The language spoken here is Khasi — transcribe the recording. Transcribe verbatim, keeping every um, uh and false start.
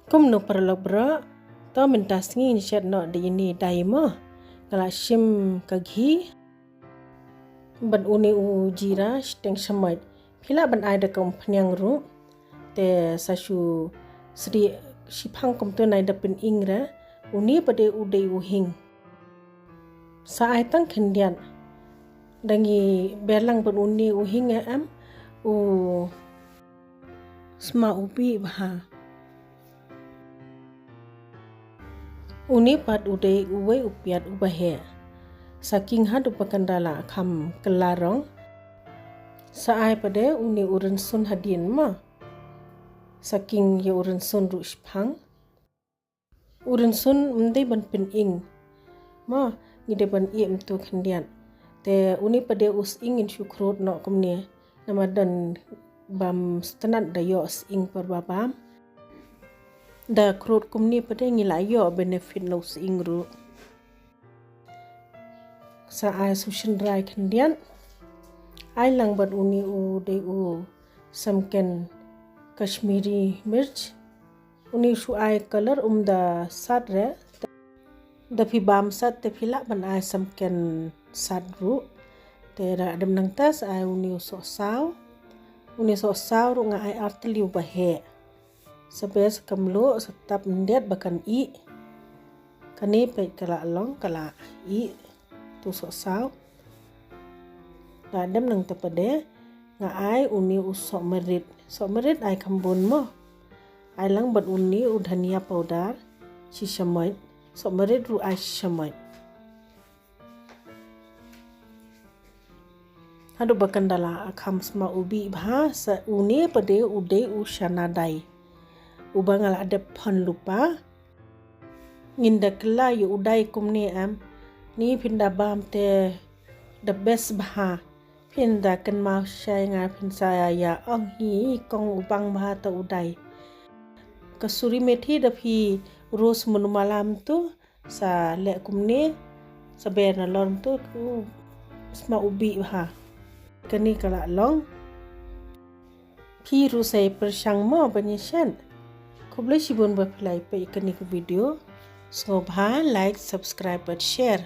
Kumno paralok bro, to mynta sngi ngin shet noh da ine i dai mo. Nga la shim ka ghee bad une u jeera shiteng shamoit. Phi lah ban ai da ka umphniang ruh. Te sa shu sdieh shiphang kumto, nai da pyning re. Une pat de u dei u hing. Sa ai tang khyndiat. Da ngi ber lang bad une u hing, em, u sma u bih bha. Une pat u dei uwei u piat uba heh. Sa king haduh ba kan da la kham kylla rong. Sa ai pat de une u rynsun hadien mo. Sa king ïa u rynsun ruh shiphang. U rynsun ym dei ban pyning mo, ngi dei ban ïeh kumto khyndiat. Te une pat de u sying ngin shu khrud noh kumne. Namar don bam sngewtynnat da ïoh sying por ba bam. Da khrud kumne pat de ngi la ïoh benefit na u sying ruh. Sa ai shu shynrai khyndiat. Ai lang bad une u dei u samken Kashmiri mirch. Une shu ai color, um da sat re. Da phi bam sat te phi lah ban ai samken sat ruh. Te da dem nangta sa ai une u sohsaw. Une sohsaw ruh nga ai artylli uba heh. Sa beh sa kham luh, sa tap yndet ba kan ih. Kane peit ka la long, ka la ih. Tu sohsaw. Da dem nangta pat de nga ai une u sohmarit. Sohmarit ai kham bun mo. Ai lang bad une u dhania powder shi shamoit. Sohmarit ruh ai shi shamoit. Haduh ba kan da la kham sma u bih bha. Sa une pat de u dei u chana dai uba nga la dep phon lypa. Ngin da kylla ïa u dai kumne, em. Ni phin da bam te the best bha. Phin da kynmaw shai, nga phin sa ïa ong hi kong u bang bha ta u dai. Kasuri methi da phi roast mynno malam tu sa leh kumne, sa ber nalor tu, u sma u bih bha. Kane ka la long. Phi ruh sa pyrshang mo ban ïa shet. Khublei shibun ba phi la peit kane ka video. Sngewbha like, subscribe bad share.